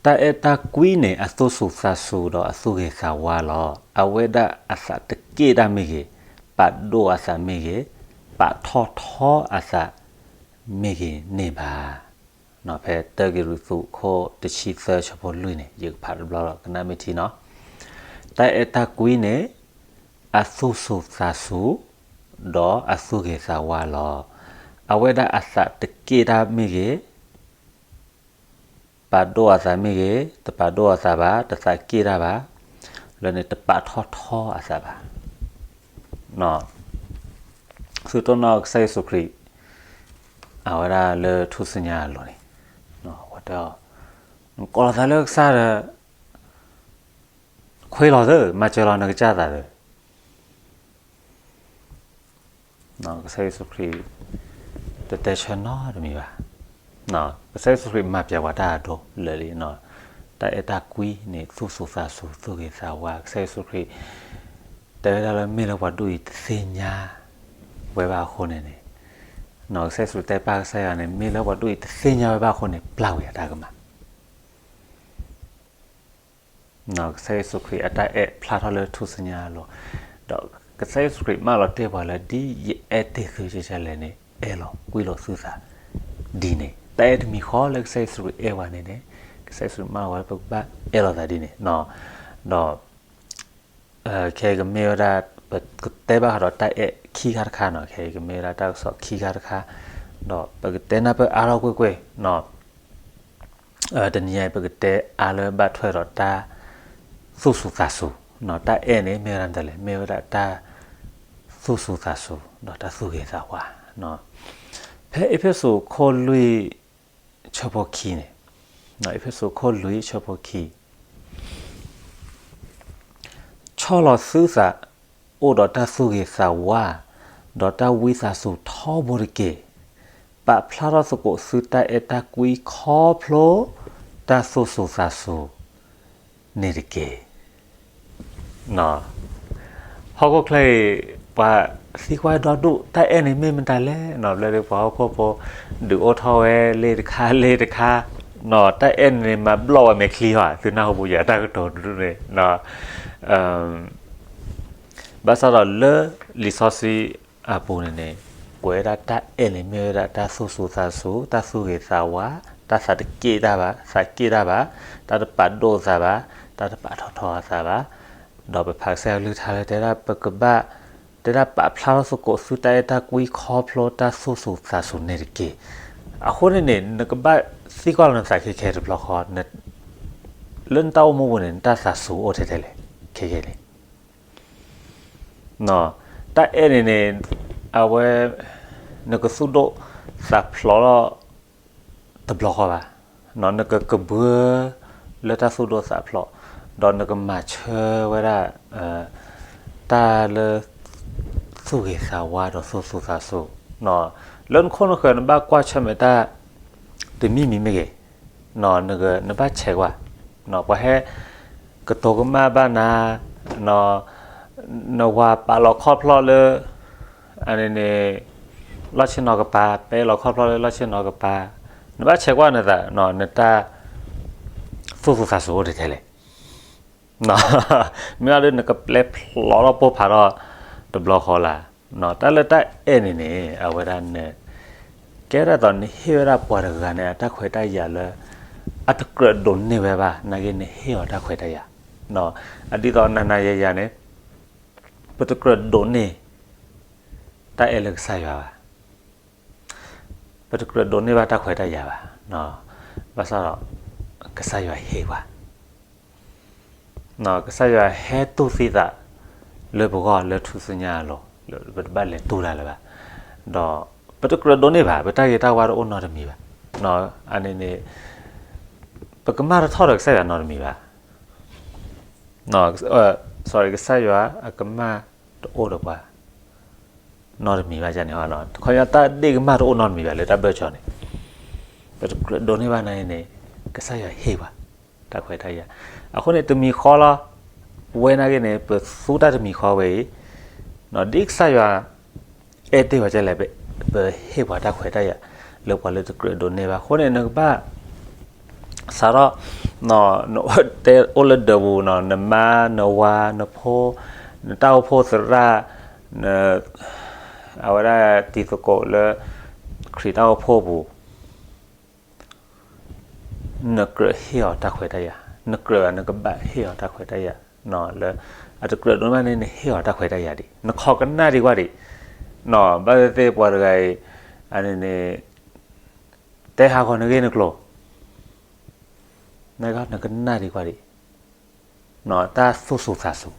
တၢ်အဲၣ်တၢ်ကွံန့ၣ် အသူၣ်စူၤသးစူၤဒီးအသူၣ်ဂ့ၤသးဝါလီၤ. အဝဲဒၣ်အသးတက့ၣ်တၢ်မ့ၢ်ဂ့ၤ, ပာ်ဒိၣ်အသးမ့ၢ်ဂ့ၤ, ပာ်ထီၣ်ထီအသးမ့ၢ်ဂ့ၤန့ၢ်ဘၣ်. ဖဲတၢကရံၣ်သူးခိၣ်တဆံသၢဆၢဖိလွံၢ်န့ၣ် ယကဖးတဘျီလီၤ ကနၣ်မ့ၢ်ထံနီၤ. တၢ်အဲၣ်တၢ်ကွံန့ၣ် အသူၣ်စူၤသးစူၤ, ဒီးအသူၣ်ဂ့ၤသးဝါလီၤ. အဝဲဒၣ်အသးတက့ၣ်တၢ်မ့ၢ်ဂ့ၤ, ပာ်ဒိၣ်အသးမ့ၢ်ဂ့ၤ, တပာ်ဒိၣ်အသးဘၣ်, တသးက့ၣ်တၢ်ဘၣ်, လၢန့ၣ်တပာ်ထီၣ်ထီအသးဘၣ်. သုတိၢ်နီၣ်ကစၢ်ယ့ၣ်ၡူးခရံာ် အဝဲဒၣ်လၢထူၣ်စုညါအလိၤန့ၣ်, ဝဲတဲအီၤ, နကိးလီၤသးလၢကစၢ်ဒီး ခွ့လီၤသၢ, မၤစၢၤလီၤနကစၢ်သးသၢ. ကစၢ်ယ့ၣ်ၡူးခရံာ် တတဲဆၢနီတမံၤဘၣ်. ကစၢ်ယ့ၣ်ၡူးခရံာ်မၤပျဲပှၤတၢ်အဒိလၢာ်လံ, တၢ်အဲၣ်တၢ်ကွံန့ၣ် သူၣ်စူၤသးစူၤ သူၣ်ဂ့ၤသးဝါ. ကစၢ်ယ့ၣ်ၡူးခရံာ် တဲဝဲဒၣ်လၢမ့ၢ်လၢပှၤဒ်အံၤတသ့ၣ်ညါဝဲဘၣ်အဃိန့ၣ်န့ၣ်, ကစၢ်ယ့ၣ်ၡူးတဲပၢ်ကစၢ်ယွၤန့ၣ် မ့ၢ်လၢပှၤဒ်အံၤတသ့ၣ်ညါဝဲဘၣ်အဃိန့ၣ် ပျၢ်ကွံာ်အတၢ်ကမၣ် ကစၢ်ယ့ၣ်ၡူးခရံာ်အတၢ်အဲၣ်ဖျါထီၣ်လၢထူၣ်စုညါအလိၤ, ဒီးကစၢ်ယ့ၣ်ၡူးခရံာ်မၢလီၤတ့ၢ်ပှၤလၢ ဒ်ယအဲၣ်တ့ၢ်သုကဲကဲလဲၣ်န့ၣ် အဲၣ်လီၤကွံလိာ်သုသးဒ်န့ၣ်. တၢ်အဲၣ်တမံၤဃီလၢကစၢ်ယ့ၣ်ၡူးခရံာ်အဲၣ်ပှၤန့ၣ်န့ၣ်, ကစၢ်ယ့ၣ်ၡူးခရံာ်မၢလီၤဝဲလၢပကဘၣ်အဲၣ်လီၤသးဒ်န့ၣ်, ဒီး ခဲအံၤကမ့ၢ်ဝဲဒၣ် ပကတဲဘၣ်ဃးဒီးတၢ်အဲၣ်ခံခါတခါနီၤ, ခဲအံၤကမ့ၢ်ဝဲဒၣ်တၢ်ကစီၣ်ခံခါတခါ, ဒီးပကတဲနၢ်ပၢၢ်အါထီၣ်ကွ့ၢ်ကွ့ၢ်, တနံၤအံၤ ပကတဲအါလၢဘၣ်ထွဲဒီးတၢ်သူၣ်စူၤသးစူၤ, တၢ်အဲၣ်န့ၣ်မ့ၢ်ဝဲဒၣ်မတၤလဲၣ်, မ့ၢ်ဝဲဒၣ်တၢ်သူၣ်စူၤသးစူၤ ဒီးတၢ်သူၣ်ဂ့ၤသးဝါ. ဖဲအ့းဖ့းစူးခိၣ်လွံၢ် ဆၢဖိခံန့ၣ်, အ့းဖ့းစူးခိၣ်လွံၢ်ဆၢဖိခံ ဆီၣ်လီၤသုသး အိၣ်ဒီးတၢ်သူၣ်ဂ့ၤသးဝါ, ဒီးတၢ်ဝံသးစူၤထီဘိတက့ၢ်. ပာ်ဖျါထီၣ်သကိးသုတၢ်အဲၣ်တၢ်ကွံခီဖျိ တၢ်သူၣ်စူၤသးစူၤန့ၣ်တက့ၢ်. ဟီၣ်ခိၣ်ချၢအံၤ ပှၤသံကွၢ်ဒီဒူၣ် တၢ်အဲၣ်န့ၣ်မ့ၢ်မတၤလဲၣ်နီၤ, ဘျီဒုးပှၤဟီၣ်ခိၣ်ဖိ ဒုးအိၣ်ထီၣ်ဝဲလ့ၣ်တခါလ့ၣ်တခါ, တၢ်အဲၣ်န့ၣ် မၤဘျီၣ်ဝဲမဲာ်ချံဘၣ်, သုနၢ်ဟူပူၤယၤတၢ်ကတိၤဒူၣ်န့ၣ် ဘၣ်ဆၣ်ဒီးလၢလံာ်စီဆှံအပူၤန့ၣ်န့ၣ်, ကွဲးဝဲဒၣ်တၢ်အဲၣ်န့ၣ်မ့ၢ်ဝဲဒၣ်တၢ်သူၣ်စူၤသးစူၤ, တၢ်သူၣ်ဂ့ၤသးဝါ, တၢ်သးတက့ၣ်တၢ်ဘၣ်, သးက့ၣ်တၢ်ဘၣ်, တၢ်တပာ်ဒိၣ်သးဘၣ်, တၢ်တပာ်ထီၣ်ထီအသးဘၣ်, ဒီးပဖးကစၢ်ယွၤကလုၢ်ကထါလၢတဲဒၣ်ပကဘၣ်, တဲဒၣ်ပာ်ဖျါထီၣ်သကိးသုတၢ်အဲၣ်တၢ်ကွံခီဖျိတၢ်သူၣ်စူၤသးစူၤန့ၣ်တက့ၢ်. အဃိန့ၣ်န့ၣ် နကဘၣ်သံကွၢ်လီၤနသးခဲခဲတဘျီဃီ, လၢနတၢ်အိၣ်မူပူၤန့ၣ် နတၢ်သးစူၤအိၣ်ထဲထဲလဲၣ်, ခဲခဲန့ၣ် တၢ်အဲၣ်န့ၣ်န့ၣ် အဝဲ နကသူၣ်ဒိၣ်သးဖျိးလီၤတဘျီဃီဘၣ်, နကကဘှၢလၢတၢ်သူၣ်ဒိၣ်သးဖျိး, ဒီးနကမၤဆၢဝဲဒၣ် တၢ်လၢ သူၣ်ဂ့ၤသးဝါဒီးသူၣ်စူၤသးစူၤ, လၢနခိၣ်နဃၢၤနဘၣ်ကွၢ်ဆၢၣ်မဲာ်တၢ် တမံၤမံၤမ့ၢ်ဂ့ၤ, နဘၣ်ဆဲးကွၢ်, ပှၤဟဲကတိၤကမၣ်ဘၣ်နၤ, နဝၤပာ်လီၤခီဖျိလၢ အန့ၣ်န့ၣ် လီၢ်ဆ့ၣ်နီၤကပၤ, ပဲလီၤခီဖျိလၢလီၢ်ဆ့ၣ်နီၤကပၤ, နဘၣ်ဆဲးကွၢ်နသး, နတၢ်သူၣ်စူၤသးစူၤအိၣ်ထဲထဲလဲၣ်. မ့ၢ်အဒိနကပျဲဖျိးထီၣ်ပိၢ်ဖးထီၣ်တဘျီဃီလၢ်, တၢ်လၢတၢ်အဲၣ်န့ၣ်န့ၣ် အဝဲဒၣ်န ကဲဒၣ်သိးနဟ့ၣ်ဝဲဒၣ်ပှၤတဂၤန့ၣ် အတၢ်ခွဲးတၢ်ယာ်လၢ အတကြၢးဒိးန့ၢ်ဝဲဘၣ်, နာ်က့နဟ့ၣ်အီၤတၢ်ခွဲးတၢ်ယာ်, အဒ်သိးနၤနၤယၤယၤန့ၣ် ပတကြၢးဒိးန့ၢ် တၢ်အဲၣ်လၢကစၢ်ယွၤဘၣ်. ပတကြၢးဒိးန့ၢ်ဘၣ်တၢ်ခွဲးတၢ်ယာ်ဘၣ်. ဘၣ်ဆၣ်ဒီး ကစၢ်ယွၤဟ့ၣ်ပှၤ, ကစၢ်ယွၤဟဲတူၢ်သံသး လၢပဂီၢ်လၢထူၣ်စုညါအလိၤ, ပတဘၣ်လဲၤတူၢ်တၢ်လၢၤဘၣ်. ဒီး ပတကြၢးဒိးန့ၢ်ဘၣ်, ပတၢ်ဂ့ၤတၢ်ဝါတအိၣ်နီတမံၤဘၣ်. အန့ၣ်န့ၣ် ပကမၢ်တထီၣ်ဒီးကစၢ်ယွၤနီတမံၤဘၣ်. စီၤ ကစၢ်ယွၤအကမၢ်တအိၣ်ဒီးပှၤ နီတမံၤဘၣ်န့ၣ်, ခီဖျိတၢ်ဒ့ၣ်ကမၢ်တအိၣ်နီတမံၤဘၣ်လၢတၢ်ဘၢၣ်စၢၤန့ၣ်, ပတကြၢးဒိးန့ၢ်ဘၣ်နာ်က့န့ၣ် ကစၢ်ယွၤဟ့ၣ်ပှၤ တၢ်ခွဲးတၢ်ယာ်. အဃိန့ၣ် တမံၤဃီလီၤ, ပဝဲနာ်က့န့ၣ် ပသူတၢ်တမံၤဃီဝဲအံၤ, ဒ်ကစၢ်ယွၤ အဲၣ်တ့ၢ်ပှၤဒ်လဲၣ်, ပဟ့ၣ်ပှၤတၢ်ခွဲးတၢ်ယာ် လၢပှၤလၢတကြၢးဒိးန့ၢ်ဘၣ်. အဃိန့ၣ် နကဘၣ် စးထီၣ် နတဲအိၣ်လၢဒၢးပူၤနီၤ, နမါ နဝၤ နဖိ နတၢ်အိၣ်ဖှိၣ်သရၣ် အဝဲဒၣ်တံၤသကိးလၢ ခရံာ်တၢ်အိၣ်ဖှိၣ်ပူၤ နကြၢးဟ့ၣ်အီၤတၢ်ခွဲးတၢ်ယာ်, နကြၢး နကဘၣ်ဟ့ၣ်အီၤတၢ်ခွဲးတၢ်ယာ် လၢ အတကြၢးဒိးန့ၢ်ဘၣ်န့ၣ် နဟ့ၣ်အီၤတၢ်ခွဲးတၢ်ယာ်ဒံး, နခိးကနၣ်ဒံးကွၢ်ဒံး, ဘၣ်သ့ၣ်သ့ၣ်ပှၤတဂၤအံၤ အန့ၣ်န့ၣ် တဲဟးဂီၤနဂ့ၢ်နကျိၤ နကနၣ်ဒံးကွၢ်ဒံး, တၢ်သူၣ်စူၤသးစူၤ,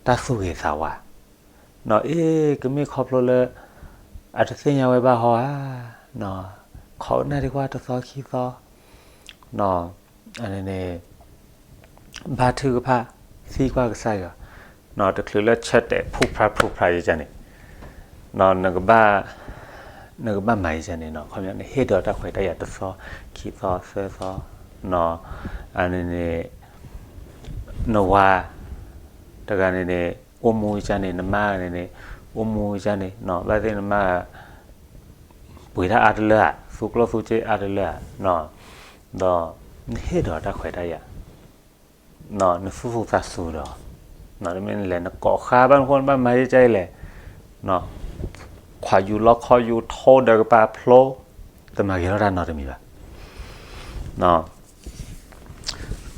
တၢ်သူၣ်ဂ့ၤသးဝါ, အ့ ကမ့ၢ်ခီဖျိလၢ အတသ့ၣ်ညါဝဲဘၣ်ဟီဧါ, ခိးကနၣ်ဒံးကွၢ်တသီခံသီ, အန့ၣ်န့ၣ် ဘါထုကဖၣ် သံကွၢ်ကစၢ်ယွၤ, တချုးလၢဆၢတဲာ်ဖုၣ်ဖျါဖုၣ်ဖျါယကန့ၣ် နကဘၣ် နကဘၣ်မၤယကန့ၣ်နီၤ, ခီပညီ နဟ့ၣ်ဒီးတၢ်ခွဲးတၢ်ယာ်တသီ ခံသီ သၢသီ အန့ၣ်န့ၣ် နဝၤတဂၤန့ၣ်န့ၣ် အိၣ်မူယကန့ၣ်, နမါန့ၣ်န့ၣ် အိၣ်မူယကန့ၣ်နီၤ, ဘၣ်သ့ၣ်နမါ ပှ့ၤတၢ်အါတလၢဧါ, သူကျိၣ်သူစ့အါတလၢဧါ, ဒီးနဟ့ၣ်ဒီးတၢ်ခွဲးတၢ်ယာ် နသူၣ်စူၤသးစူၤဒီး မ့ၢ်နလဲၤနကိးဃါဘၣ်နဖိနဘၣ်မၤယကလဲၣ်, ခွါယူၤလီခီယူၤထိဒီးကပၤဖျိ တမၤဂ့ၤထီၣ်တၢ်နီတမံၤဘၣ်.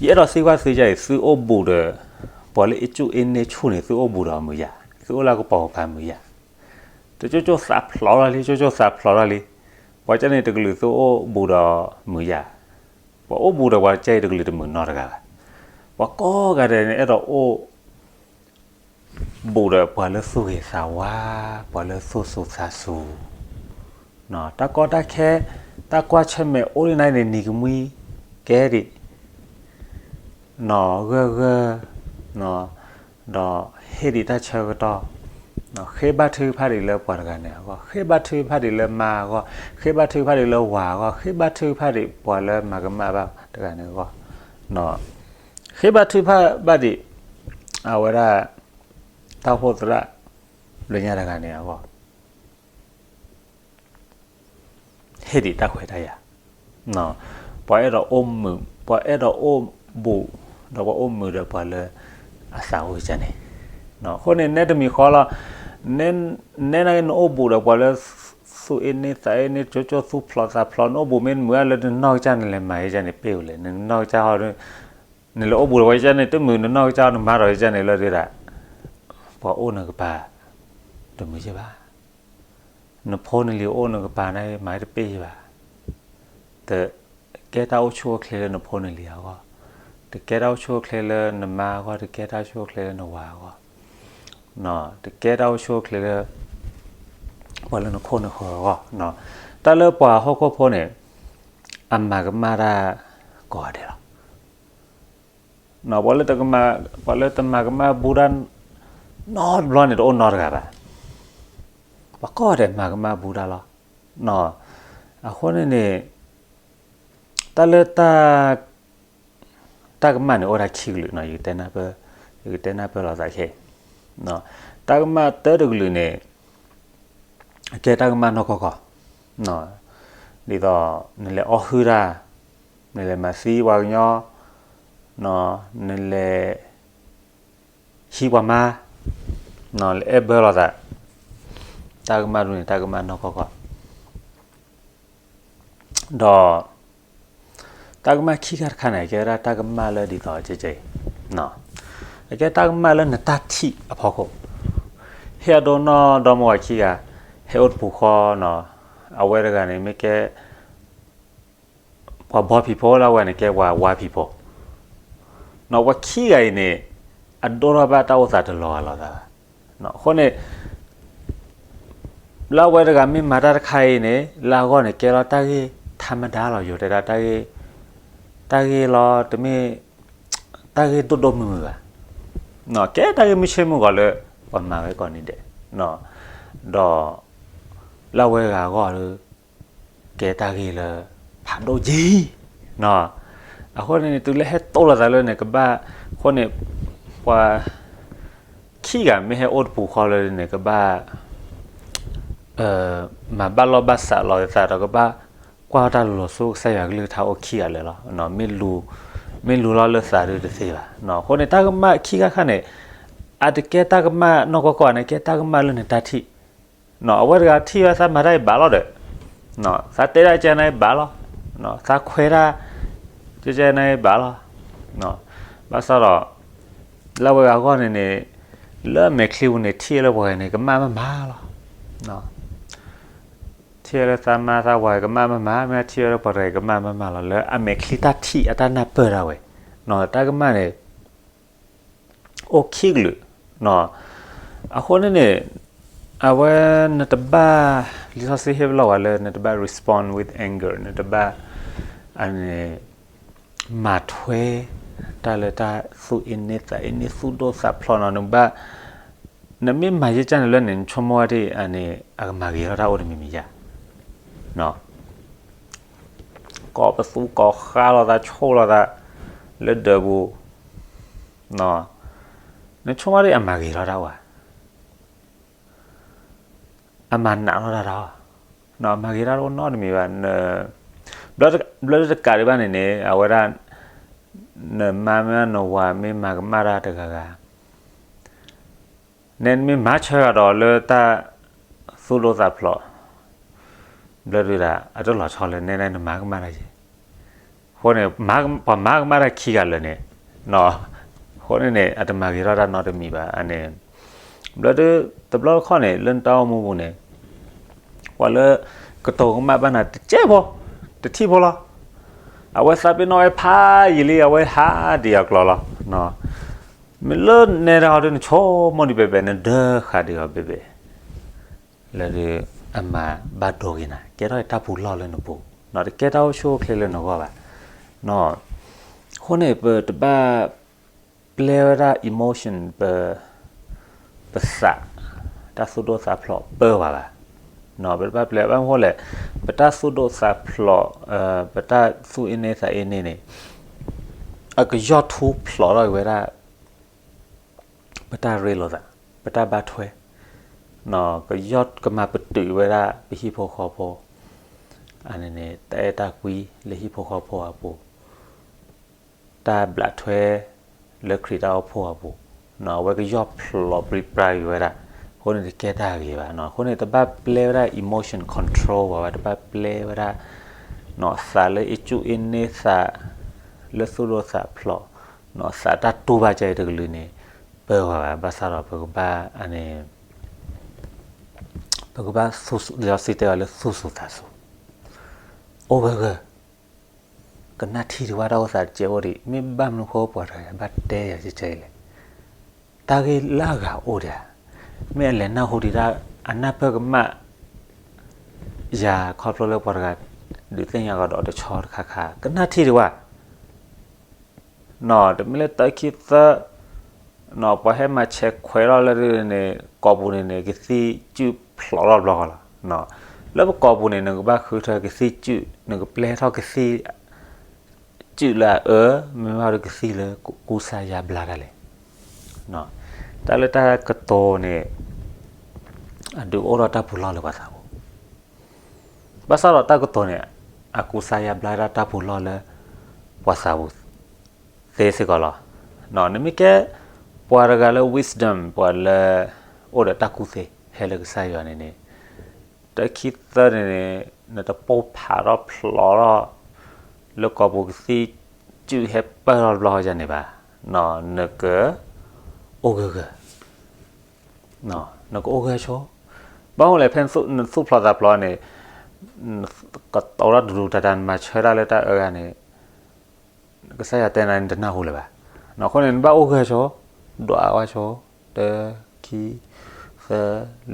ယအဲၣ်ဒိးသံကွၢ်သုယအံၤ သုအိၣ်ဘူးဒီး ပှၤလၢအ့ၣ်ကူၣ်အ့ၣ်န့ဆူၣ်န့ၣ် သုအိၣ်ဘူးဒီးမုာ်ယၤ, သုအိၣ်လၢကပိာ်ကပၤမုာ်ယၤ, တကၠိကၠိသးဖျိးထီၣ်လံ, ကၠိကၠိသးဖျိးထီၣ်လံ, ပှၤကန့ၣ်တကလုာ်သုအိၣ်ဘူးဒီးမုာ်ယၤ, ပှၤအိၣ်ဘူးဒီးပှၤကဲအံၤတကလုာ်တမုာ်နီတဂၤဘၣ်. ပှၤကိးဂၤဒဲးန့ၣ် အဲၣ်ဒိးအိၣ် ဘူးဒီးပှၤလၢသူၣ်ဂ့ၤသးဝါ, ပှၤလၢသူၣ်စူၤသးစူၤ, တၢ်ကီတၢ်ခဲ, တၢ်ကွၢ်ဆၢၣ်မဲာ်အိၣ်လၢနၤန့ၣ် နံၤကမှံကဲဒံး, နီၢ်ဂၢၢ်ဂၢၢ်, ဒီးဟ့ၣ်ဒံးတၢ်ဆၢကတီၢ်, ဃ့ဘါထုကဖၣ်ဒံးလၢပှၤတဂၤန့ၣ်အဂီၢ်, ဃ့ဘါထုကဖၣ်ဒံးလၢမါအဂီၢ်, ဃ့ဘါထုကဖၣ်ဒံးလၢဝၤအဂီၢ်, ဃ့ဘါထုကဖၣ်ဒံးပှၤလၢမၤကမၣ်ဘၣ်တဂၤန့ၣ်အဂီၢ်, ဃ့ဘါထုကဖၣ်ဘၣ်ဒံး အဝဲဒၣ် တၢ်အိၣ်ဖှိၣ်သရၣ် လၢညါတဂၤန့ၣ်အဂီၢ် ဟ့ၣ်ဒံးတၢ်ခွဲးတၢ်ယာ်, ပှၤအဲၣ်ဒိးအိၣ်မုာ်, ပှၤအဲၣ်ဒိးအိၣ်ဘူး, ဒီးပှၤအိၣ်မုာ်ဒီးပှၤလၢအသးအိၣ်ကစၢ်န့ၣ်, အဃိန့ၣ် နဲတမံၤဃီလီၤ, နဲနာ်က့နအိၣ်ဘူးဒီးပှၤလၢ သူၣ်အ့န့သးအ့န့ ကၠိကၠိသူၣ်ဖျိးသးဖျိး နအိၣ်ဘူးမ့ၢ်တမုာ်အါလၢနနီၢ်ကစၢ်န့ၣ် လဲၤမၤယကန့ၣ် ပ့ၢ်ဝဲလဲၣ်, နနီၢ်ကစၢ်ဟီ နလဲၤအိၣ်ဘူးဒီးပှၤကစၢ်န့ၣ် တမုာ်နနီၢ်ကစၢ် နမၤဒီးယကန့ၣ်လၢဒ်ဒၣ်, ပှၤအိၣ်နကပၤ တမုာ်ယဘၣ်, နဖိနလံၤအိၣ်နကပၤန့ၣ် မၤတပ့ၢ်ယဘၣ်, တကဲတၢ်အိၣ်ဆူၣ်အိၣ်ချ့လၢနဖိနလံၤအဂီၢ်, တကဲတၢ်အိၣ်ဆူၣ်အိၣ်ချ့လၢနမါအဂီၢ်, တကဲတၢ်အိၣ်ဆူၣ်အိၣ်ချ့လၢနဝၤအဂီၢ်, တကဲတၢ်အိၣ်ဆူၣ်အိၣ်ချ့လၢ ပှၤလၢနခိၣ်နဃၢၤအဂီၢ်, တၢ်လၢပှၤဟီၣ်ခိၣ်ဖိန့ၣ် အမၤကမၣ်တၢ်ကိးဂၤဒဲးလီၤ. ပှၤလၢတမၤကမၣ်ဘူးတၢ် နီတဘျီန့ၣ် တအိၣ်နီတဂၤဘၣ်. ပှၤကိးဂၤဒဲးမၤကမၣ်ဘူးတၢ်လီၤ. အဃိန့ၣ်န့ၣ် တၢ်လၢ တၢ်ကမၣ်န့ၣ် အိၣ်ဒၣ်ခံကလုာ်နီၤ, ယကတဲနၢ်ပၢၢ်, ယကတဲနၢ်ပၢၢ်လိာ်သးခဲအံၤ, တၢ်ကမၣ်တၢတကလုာ်န့ၣ် အကဲတၢ်ကမၣ်နီၢ်ကီၢ်ကီၢ်, ဒ်သိး နလဲၤအီၣ်ဟုၣ်တၢ်, နလဲၤမၤသံပှၤကညီ, နလဲၤ ဟံးပှၤမါ, လဲၤအဲၣ်ဘၢလိာ်သး, တၢ်ကမၣ်ဒ်န့ၣ် တၢ်ကမၣ်နီၢ်ကီၢ်ကီၢ်, ဒီး တၢ်ကမၣ်ခံခါတခါန့ၣ် အကဲဝဲဒၣ်တၢ်ကမၣ်လၢဒ်သိးကဲကဲအံၤ, အကဲတၢ်ကမၣ်လၢနတၢ်ထံၣ်အဖီခိၣ်, ဟ့ၣ်အဒိနီၢ်ဒီမါဝၤခံဂၤ ဟဲအိၣ်တပူၤဃီနီၤ, အဝဲတဂၤန့ၣ်မ့ၢ်ကဲ ပှၤဘီဖံးဖိလၢအဝဲန့ၣ် ကဲပှၤဝါဖံးဖိ, နီၤ ပှၤခံဂၤအံၤန့ၣ် အဒိထီၣ်ဘၣ်တၢ်အိၣ်သးတလီၤဂာ်လိာ်သးဘၣ်. အဃိန့ၣ် လၢအဝဲတဂၤမ့ၢ်မၤတၢ်တခါအံၤန့ၣ် လၢအဂီၢ်န့ၣ် ကဲလီၤတၢ်ဂ့ၢ်ထးမဒါလီၤ. ယိၤတဲဒၣ် တၢ်ဂ့ၢ်လီၤ တမ့ၢ်တၢ်ဂ့ၢ်ဒိၣ်ဒိၣ်မုၢ်မုၢ်ဘၣ်. ကဲတၢ်ဂ့ၢ်မုၢ်ဆ့ၣ်မုၢ်ဂီၤလၢ ပှၤမၤဝဲကိးနံၤဒဲး, ဒီး လၢအဝဲတဂၤအဂီၢ်ဒီး ကဲတၢ်ဂ့ၢ်လၢ ဖးဒိၣ်က့ၤ အဃိန့ၣ် တုၤလၢဟဲတိၢ်လိာ်သးလၢန့ၣ် ကဘၣ် အဃိန့ၣ် ပှၤ ခံဂၤမ့ၢ်ဟဲအိၣ်တပူၤဃီလၢန့ၣ် ကဘၣ် မၤဘၣ်လီၢ်ဘၣ်စးလီၤသးဒီး ကဘၣ် ကွၢ်တၢ်လူၤလီၤဆိကစၢ်ယွၤကလုၢ်ကထါအိၣ်ခံဂၤလၢာ်လီၤ. မ့ၢ်လူၤလီၤလၢသးဒုတသ့ဘၣ်. အဃိန့ၣ် တၢ်ကမၣ်ခံခါခါန့ၣ် အတကဲတၢ်ကမၣ်နီၢ်ကီၢ်ကီၢ်န့ၣ် ကဲတၢ်ကမၣ်လၢနတၢ်ထံၣ် အဝဲတဂၤထံၣ်ဝဲသးမၤတၢ်အံၤဘၣ်လီၤဒီး သးတဲဒၣ်ကဲန့ၣ်ဘၣ်လီၤ. သးခွဲးတၢ် ကဲကဲန့ၣ်ဘၣ်လီၤ. ဘၣ်ဆၣ်ဒီး လၢဝဲဂၤအဂီၢ်န့ၣ်န့ၣ် လၢအမဲာ်ချံပူၤန့ၣ် ထံၣ်လၢပှၤဂၤန့ၣ် ကမၣ်မးမးလီၤ. ထံၣ်လၢသးမါသးဝၤ ကမၣ်မးမး မ့ၢ်ထံၣ်ဝဲလၢပှၤတဂၤ ကမၣ်မးမးလီၤ. လၢအမဲာ်ချံတၢ်ထံၣ်အတၢ်နၢ်ပၢၢ်ဒၣ်ဝဲ တၢ်ကမၣ်န့ၣ် အိၣ်ခံကလုာ်. အဃိန့ၣ်န့ၣ် အဝဲနတဘၣ် လံာ်စီဆှံဟ့ၣ်ပလီၢ်ဝဲလၢ နတဘၣ် respond with anger နတဘၣ် အန့ၣ် မၤထွဲ တၢ်လၢတၢ်သူၣ်အ့န့သးအ့န့ သူၣ်ဒိၣ်သးဖျိးနီၤ နဘၣ် နမ့ၢ်မၤယဲၢ်ကၢ်န့ၣ်လၢန့ၣ် နဆိကမိၣ်ဝဲဒၣ်အန့ၣ် အကမၤဂ့ၤထီၣ်တၢ်အိၣ်တမံၤမံၤယါ ကိးပသူကိးဃါလိာ်သး ဆိၣ်လိာ်သး လၢဒၢးပူၤ နဆိကမိၣ်ဒၣ်အမၤဂ့ၤထီၣ်တၢ်အိၣ်ဧါ, အမၤနးထီၣ်တၢ်တၢ်ဧါ, အမၤဂ့ၤတၢ်တအိၣ်နီတမံၤဘၣ်, ဘျၢတကးဒံးဘၣ်န့ၣ်န့ၣ် အဝဲဒၣ် နမါမ့ၢ်နဝၤမ့ၢ်မၤကမၣ်တၢ်တဂၤဂၤ နဲနမ့ၢ်မၤဆၢကဒီးလၢတၢ်သူၣ်ဒိၣ်သးဖျိး, ဘျၢဒုဒၣ် အတလီၤဆီလၢနဲဒၣ်နမၤကမၣ်တၢ်ယဲၢ်, အဃိန့ၣ် ပှၤမၤကမၣ်တၢ်ခံဂၤလၢာ်န့ၣ်, အဃိန့ၣ်န့ၣ် အတမၤဂ့ၤထီၣ်တၢ်နီတမံၤဘၣ်န့ၣ်, ဘျၢဒု တဘျီတခီၣ်န့ၣ် လၢနတၢ်အိၣ်မူပူၤန့ၣ် ပှၤလၢ ကတိၤကမၣ်ဘၣ်နၤတစဲးဖိ, တထံၣ်ဖိလီၤ, အဝဲသးပ့ၤနီၣ်ဝဲဖးယံာ်လံ အဝဲဟးဒံးအကျိၤလီၤ, မ့ၢ်လၢနဲဒၣ်ဟီဒု နဆိကမိၣ်ဒံးဘဲဘဲ နဒၢဃာ်ဒံးအီၤဘဲဘဲ, လၢဒု အမၤဘၣ်ဒိဂ့ၤနၤ ကဲထီၣ်တၢ်ပူၤလီၢ်လၢနပူၤ, တကဲတၢ်အိၣ်ဆူၣ်အိၣ်ချ့လၢနဂီၢ်ဘၣ်, အဃိန့ၣ် ပတဘၣ် ပျဲဝဲဒၣ် emotion ပ ပသး, တၢ်သူၣ်ဒိၣ်သးဖျိးပၢဝဲဘၣ်, ပတဘၣ်ပျဲဘၣ်မနုၤလဲၣ်, ပတၢ်သူၣ်ဒိၣ်သးဖျိး, ပတၢ်သူၣ်အ့န့သးအ့န့န့ၣ် အကယီၢ်ထူဖျိးထီၣ်က့ၤဝဲဒၣ် ပတၢ်ရ့လိာ်သး, ပတၢ်ဘၣ်ထွဲ, ကယီၢ်ကမၤပတုာ်ဝဲဒၣ်ပဟံၣ်ဖိဃီဖိ, အန့ၣ်န့ၣ် တၢ်အဲၣ်တၢ်ကွံလၢဟံၣ်ဖိဃီဖိအပူၤ တၢ်ဘျးထွဲလၢခရံာ်တၢ်အိၣ်ဖှိၣ်အပူၤ, အဝဲကယီၢ်ဖျိးပြံပြါက့ၤဝဲဒၣ်, အဃိန့ၣ်တကဲတၢ်ဂ့ၤဘၣ်, အဃိန့ၣ် တဘၣ်ပျဲဝဲဒၣ် emotion control ဘၣ်ဝဲ တဘၣ်ပျဲဝဲဒၣ် သးလၢအ့ၣ်ကူၣ်အ့န့သး လၢသူၣ်ဒိၣ်သးဖျိး, သးတၢ်တူၢ်ဘၣ်ကဲအံၤတကလုာ်န့ၣ် ပၢဝဲဘၣ်, ဘၣ်ဆၣ်ဒီးပကဘၣ်န့ၣ် ပကဘၣ်သူၣ်စူၤ လံာ်စီဆှံတဲဝဲလၢသူၣ်စူၤသးစူၤ, အိၣ်ဂၢၢ်ဂၢၢ်, ကနၣ်ထံတဝၢ်တၢ်အိၣ်သးတကဲးအိၣ်ဒံး, မ့ၢ်ဘၣ်မနုၤဃိပှၤတဂၤဘၣ်တဲယၤကဲကဲအံၤလဲၣ်, တၢ်ဂ့ၢ်လၢအဂၤအိၣ်ဒံးဧါ, မ့ၢ်အလဲၤနၢ်ဟူဒံးတၢ် အနၢ်ပၢၢ်ကမၣ် ယၤခီဖျိလၢပှၤတဂၤ ဒုးသ့ၣ်ညါကဒီးတဆီတခါခါ ကနၣ်ထံတဝၢ် တမ့ၢ်လၢတၢခံသၢ ပှၤဟဲမၤဆဲးခွဲးထီၣ်လၢန့ၣ် ကိာ်ပူၤန့ၣ်န့ၣ် ကသံၣ်ကူၣ်ဖျိးထီၣ်တဘျီဃီလီၤ. လၢပကိာ်ပူၤန့ၣ် နကဘၣ်ဃုထၢကသံၣ်ကူၣ် နကပျဲထီၣ်ကသံၣ်ကူၣ်လၢအအၢ မ့ၢ်ဘၣ်ဒီးကသံၣ်လၢကူစါယါဘျါတၢ်လဲၣ်. တၢ်လၢတၢ်ကတိၤန့ၣ် အဒုးအိၣ်ထီၣ်တၢ်ပူၤလီၢ်လၢပှၤသးပူၤ ဘၣ်ဆၣ်ဒီးတၢ်ကတိၤန့ၣ် အကူစါယါဘျါဒၣ်တၢ်ပူၤလီၢ်လၢ ပှၤသးပူၤ သ့စ့ၢ်ကီးလီၤ. နမ့ၢ်ကဲ ပှၤတဂၤလၢ wisdom ပှၤလၢ အိၣ်ဒီးတၢ်ကူၣ်သ့ ဟဲလၢကစၢ်ယွၤန့ၣ်န့ၣ် တၢခံသၢန့ၣ်န့ၣ် နတပိၢ်ဖးထီၣ်ဖျိးထီၣ် လၢကိာ်ပူၤကသံၣ်ကူၣ်ဟဲပၢၢ်ထီၣ်တဘျီဃီယၤန့ၣ်ဘၣ်. နက အိၣ်ဂၢၢ်ဂၢၢ် နကအိၣ်ဂၢၢ်ဆိ, ဘၣ်မနုၤလဲၣ် ဖဲနသူၣ်ဖျိးသးဖျိးန့ၣ် ကတိၤတၢ်ဒူဒူတၢ်တၢ် နမၤဆၢတၢ်လၢတၢ်အၢဂၤန့ၣ် ကစၢ်ယွၤတဲနၤန့ၣ် တနၢ်ဟူလၢၤဘၣ်. အဃိန့ၣ် နဘၣ်အိၣ်ဂၢၢ်ဆိ, ဒွးအဝဲဆိ, တၢ, ခံ, သၢ,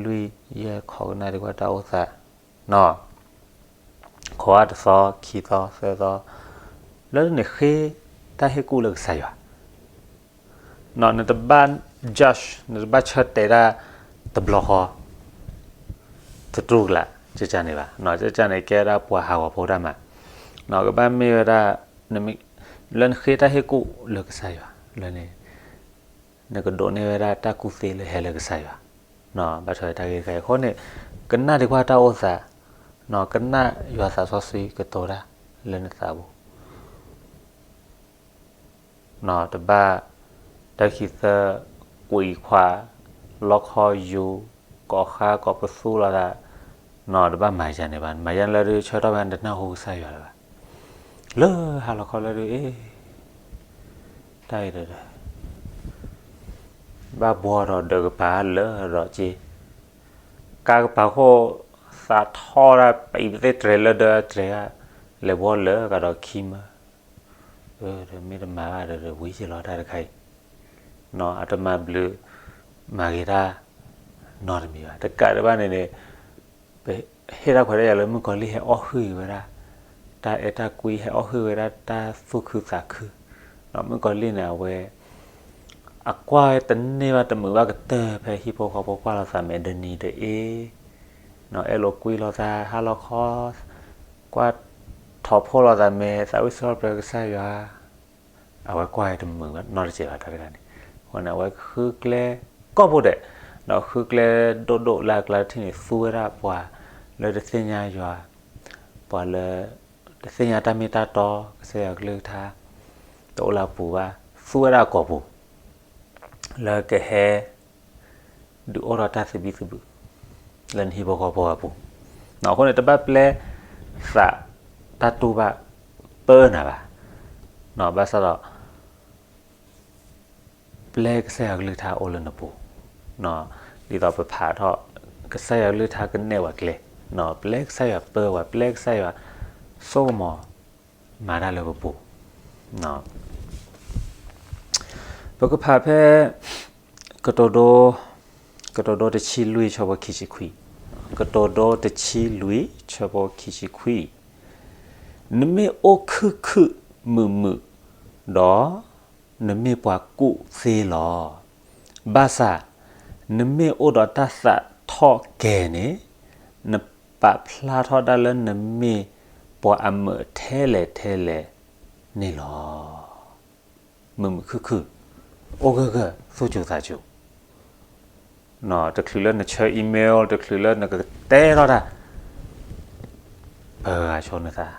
လွံၢ်, ယဲၢ်, ခိးကနၣ်ဒံးကွၢ်တၢ်အိၣ်သး, ခိးအါတသီ, ခံသီ, သၢသီ, လၢန့ၣ်ဃ့တၢ်ဟ့ၣ်ကူၣ်လၢကစၢ်ယွၤ နတဘၣ် judge နတဘၣ်ဆၢတဲာ်တၢ်တဘျီဃီ တတူၢ်ကလာ် ကကန့ၣ်ဘၣ်. ကကန့ၣ်ကဲဒၣ်ပှၤဟးဂီၤဖိတၢ်မၤ, ကဘၣ်မ့ၢ်ဝဲဒၣ် လၢနဃ့တၢ်ဟ့ၣ်ကူၣ်လၢကစၢ်ယွၤ လၢန့ၣ် နကဒိးန့ၢ်ဝဲဒၣ်တၢ်ကူၣ်သ့လၢဟဲလၢကစၢ်ယွၤ, ဘၣ်ထွဲတၢ်ဂ့ၢ်တခါအံၤအဃိန့ၣ် ကနၣ်ဒံးကွၢ်တၢ်အိၣ်သး ကနၣ်ယွၤသးစီဆှံကတိၤတၢ်လၢနသးပူၤ, တဘၣ် တၢ်ခံသၢ ကွံာ်ခွး လီခီယူၤ ကိးဃါကိးပသူလိာ်သး, တဘၣ်မၤယၤန့ၣ်ဘၣ်. မၤယၤလၢဒုးဆၢထီၣ်ဘၣ် နတနၢ်ဟူကစၢ်ယွၤလၢၤဘၣ်. လၢဟါလီၤခီလၢဒုး အ့ တၢ်အံၤဒီး ဘၣ်ဘှီဒီးဒၢးကပၤလၢဒီးက့, ကါကပၤဃိ သးထီၣ်ဒၣ်ပံးပသ့ၣ်တြဲၤလၢဒၢးတြဲၤဧါ, လဲၤဘှီလၢကဒီးခံမၢ, ဒီးမ့ၢ်တမၤဘၣ်ဒီး ဝံၤယ့ၤလီၤတၢ်တခါအံၤ, အတမၤဘျုးမၤဂ့ၤတၢ်နီတမံၤဘၣ်. တကးဒံးဘၣ်န့ၣ်န့ၣ် ပဟ့ၣ်တၢ်ခွဲးတၢ်ယာ်လၢမုၣ်ကီၤလံၢ်ဟဲအီၣ်ဟုၣ်ဝဲဒၣ် တၢ်အဲၣ်တၢ်ကွံ ဟဲအီၣ်ဟုၣ်ဝဲဒၣ်တၢ်သူၣ်ခုသးခု, မုၣ်ကီၤလံၢ်န့ၣ် အဝဲ အကွၢ်ဝဲတန့ၢ်ဘၣ်တမုာ်ဘၣ်ကတၢၢ် ဖဲဟံၣ်ဖိဃီဖိကွၢ်လိာ်သးမဲာ်ဒ်နံၤဒ်အ့, အဲၣ်လိာ်ကွံလိာ်သးဟါလီၤခီ, ကွၢ်ထီၣ်ဖှိၣ်လိာ်သးမဲာ် သးဝံၣ်စံးထီၣ်ပတြၢၤကစၢ်ယွၤ, အဝဲကွၢ်ဝဲတမုာ်ဘၣ်နီတစဲးဘၣ်တၢ်တဂၤန့ၣ်, အဃိန့ၣ် အဝဲဃုကျဲကိးဘိဒဲး, ဒီးဃုကျဲဒိၣ်ဒိၣ်လၢအကျါတထံၣ်န့ၣ် သူဝဲဒၣ်ပှၤလၢတသ့ၣ်ညါယွၤ, ပှၤလၢ တသ့ၣ်ညါတၢ်မ့ၢ်တၢ်တီ ကစၢ်ယွၤကလုၢ်ကထါ, တအိၣ်လၢအပူၤဘၣ်, သူဝဲဒၣ်အကိာ်ပူၤ, လၢကဟဲ ဒုးအိၣ်ထီၣ်တၢ်သဘံၣ်သဘုၣ် လၢနဟံၣ်ဖိဃီဖိအပူၤ, အဃိန့ၣ် တဘၣ်ပျဲသးတၢ်တူၢ်ဘၣ်ပၢနၤဘၣ်, ဘၣ်ဆၣ်ဒီး ပျဲကစၢ်ယွၤကလုၢ်ကထါအိၣ်လၢနပူၤ, ဒ်သိးပဖးထီၣ် ကစၢ်ယွၤကလုၢ်ကထါကနဲၣ်ဝဲကျဲ, ပျဲကစၢ်ယွၤပၢဝဲ, ပျဲကစၢ်ယွၤစိကမီၤ မၤတၢ်လၢပပူၤ, ပကဖးဖဲ ကတိၤဒိ ကတိၤဒိတဆံလွံၢ်ဆၢဖိခံဆံခွံ, ကတိၤဒိတဆံလွံၢ်ဆၢဖိခံဆံခွံ, နမ့ၢ်အိၣ်ခုၣ်ခုၣ်မုာ်မုာ်ဒီး နမ့ၢ်ပှၤကူၣ်သ့လီၤ. ဘၣ်ဆၣ် နမ့ၢ်အိၣ်ဒီးတၢ်သးထီၣ်ကဲၤန့ၣ် နပာ်ဖျါထီၣ်ဒၣ်လၢနမ့ၢ်ပှၤအမုာ်ထဲလဲၣ်ထဲလဲၣ်န့ၣ်လီၤ. မုာ်မုာ်ခုၣ်ခုၣ်, အိၣ်ဂၢၢ်ဂၢၢ်, သူၣ်စူၤသးစူၤ, တချုးလၢနဆှၢ email, တချုးလၢနကတဲထီၣ်တၢ်, ပဂၤဆိနသး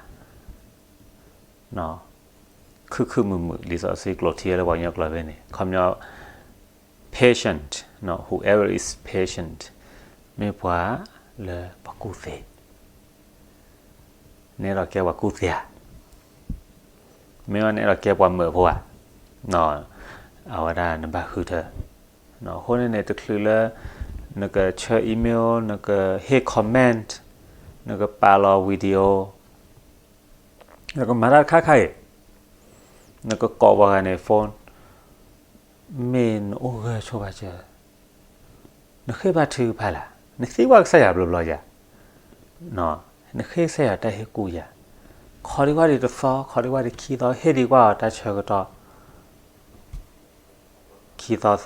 ခုၣ်ခုၣ်မုာ်မုာ် လံာ်စီဆှံကျိးထံလၢပှၤကညီကျိာ်ဖဲန့ၣ် ခီပညီ patient, whoever is patient, မ့ၢ်ပှၤလၢပှၤကူၣ်သ့, နအဲၣ်ဒိးကဲပှၤကူၣ်သ့ဧါ, မ့ၢ်နအဲၣ်ဒိးကဲပှၤမုာ်ဖိဧါ, အဝဲဒၣ်နဘၣ်ဃုထၢ, အဃိန့ၣ်န့ၣ် တချုးလၢ နကဆှၢ email, နကဟ့ၣ် comment, နကပာ်လီၤ video, နကမၤတၢ်တခါခါအံၤ, နကကိးပှၤဂၤန့ၣ် phone, မ့ၢ်နအိၣ်ဂၢၢ်ဆိဘၣ်စၢၤ, နဃ့ဘါထုကဖၣ်လၢ်, နသံကွၢ်ကစၢ်ယွၤဘျီဘျီယၤ, နဃ့ကစၢ်ယွၤတၢ်ဟ့ၣ်ကူၣ်ယၤ, ခီဒံကွၢ်ဒံးတသီ, ခီဒံကွၢ်ဒံးခံသီ, ဟ့ၣ်ဒံကွၢ်အီၤတၢ်ဆၢကတီၢ် ခံသီသၢသီ,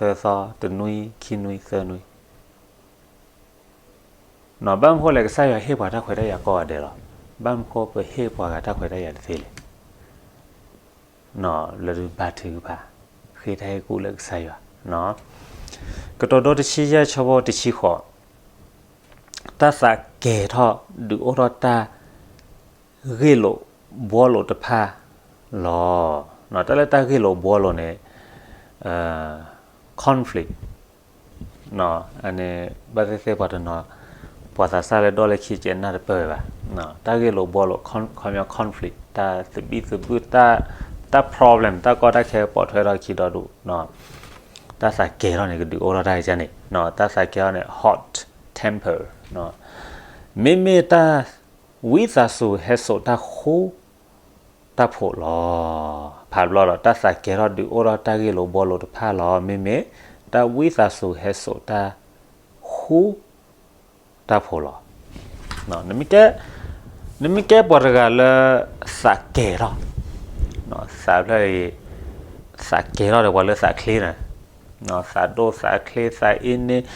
တနွံ, ခံနွံ, သၢနွံ, ဘၣ်မနုၤဃိလဲၣ် ကစၢ်ယွၤဟ့ၣ်ပှၤတၢ်ခွဲးတၢ်ယာ်ကိးဂၤဒဲးလီၤ. ဘၣ်မနုၤဃိပဟ့ၣ်ပှၤဂၤတၢ်ခွဲးတၢ်ယာ်တသ့လဲၣ်. လၢဒုးဘါထုကဖၣ်, ဃ့တၢ်ဟ့ၣ်ကူၣ်လၢကစၢ်ယွၤ, ကတိၤဒိတဆံယဲၢ်ဆၢဖိတဆံဃိး, တၢ်သးကဲၤထီၣ်ဒုးအိၣ်ထီၣ်တၢ် ဂ့ၢ်လိာ်ဘှီလိာ်တဖၣ်လီၤ. တၢ်လၢတၢ်ဂ့ၢ်လိာ်ဘှီလိာ်န့ၣ် conflict န့ၣ် ဘၣ်သ့ၣ်သ့ၣ်ပှၤတနီၤ ပှၤသးစၢ်လၢဒိၣ်လၢခံကဲးနၢ်တပၢၢ်ဘၣ်. တၢ်ဂ့ၢ်လိာ်ဘှီလိာ် ခီပညီ conflict တၢ်သဘံၣ်သဘုၣ် တၢ် problem တၢ်ကီတၢ်ခဲပိာ်ထွဲထီၣ်ခံဒီဒူၣ် တၢ်သးကဲၤထီၣ်န့ၣ် ကဒုးအိၣ်ထီၣ်တၢ်အံၤန့ၣ် တၢ်သးကဲၤထီၣ်န့ၣ် hot temper မ့မ့ၢ်တၢ်ဝံသးစူၤဟဲစိာ်တၢ်ဃူတၢ်ဖိးလီၤ. ဖးဘျီဒီး တၢ်သးကဲၤထီၣ်ဒုးအိၣ်ထီၣ်တၢ်ဂ့ၢ်လိာ်ဘှီလိာ်တဖၣ်လီၤ. မ့မ့ၢ်တၢ်ဝံသးစူၤဟဲစိာ်တၢ်ဃူတၢ်ဖိးလီၤ. နမ့ၢ်ကဲပှၤတဂၤလၢသးကဲၤထီၣ်, သးဖျၢၣ်အံၤ သးကဲၤထီၣ်ဒီးပှၤလၢသးချ့န့ၣ်, သးဒိၣ်သးချ့ သးအ့န့ၣ်,